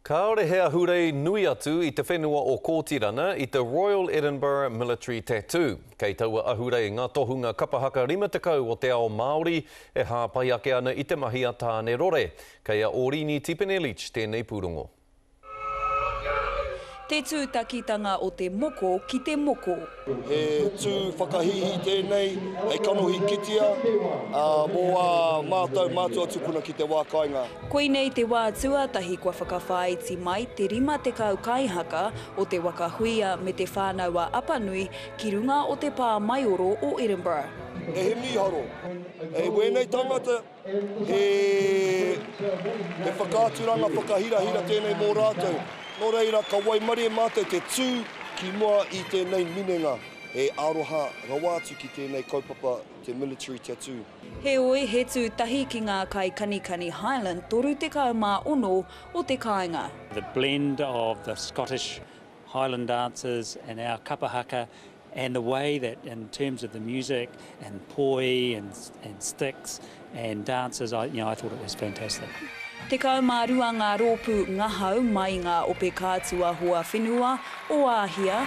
Kāore he ahurei nui atu i te whenua o Kōtirana i te Royal Edinburgh Military Tattoo. Kei taua ahurei ngā tohunga kapa haka 50 o te ao Māori e hāpai ake ana i te mahi a Tāne Rore. Kei a Ōrini Tipene-Leach tēnei pūrongo. Te tūtakitanga o te moko ki te moko. He tū whakahīhī tēnei hei kanohi kitea mō ā mātou mātua tupuna ki te wā kāinga. Koinei te wā tuatahi kua whakawhāiti mai te 50 kaihaka o Te Waka Huia me Te Whānau-a-Apanui ki runga o te pā maioro o Edinburgh. He mīharo. Wēnei tāngata He he whakaaturanga whakahirahira tēnei mō rātou. Nō reira, ka waimarie mātou te tū ki mua i tēnei minenga. He aroha rawa atu ki tēnei kaupapa te Military Tattoo. Heoi, he tū tahi ki ngā kaikanikani Highland 36 o te kāinga. The blend of the Scottish Highland dances and our kapa haka and the way that in terms of the music and poi and, and sticks and dances, I, you know, I thought it was fantastic. 12 ngā rōpū ngahau mai i ngā ope kātua hoa whenua o Āhia,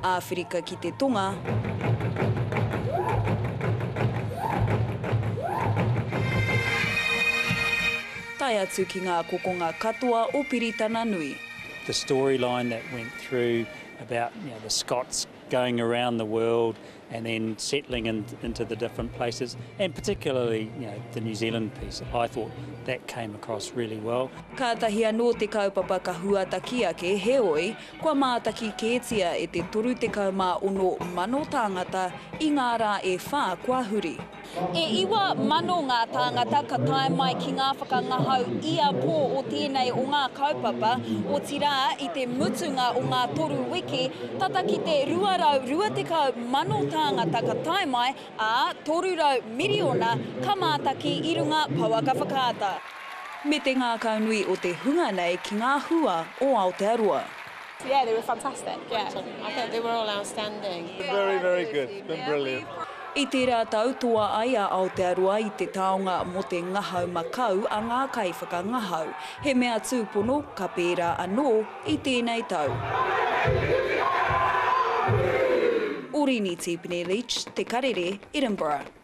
Āwherika ki te Tonga, tae atu ki ngā kokonga katoa o Piritana Nui. The storyline that went through about you know, the Scots going around the world and then settling in, into the different places, and particularly you know, the New Zealand piece, I thought that came across really well. Kātahi anō te kaupapa ka huataki ake, heoi, Kua mātaki kētia e te 36,000 tāngata i ngā rā e whā kua huri. E 9,000 ngā tāngata ka tae mai ki ngā whakangahau ia pō o tēnei o ngā kaupapa, otirā i te mutunga o ngā toru wiki, tata ki te 220,000 tāngata ka tae mai, ā, 300 miriona ka mātaki i runga pouaka whakaata. Me te ngākaunui o te hunga nei ki ngā hua o Aotearoa. Yeah, they were fantastic, yeah. I thought they were all outstanding. Very, very good. It's been brilliant. I tērā tau toa ai a Aotearoa i te taonga mō te ngahau makau a ngā kaiwhakangahau. He mea tūpono ka pērā anō i tēnei tau. Orini Tipene-Leach, Te Karere, Edinburgh.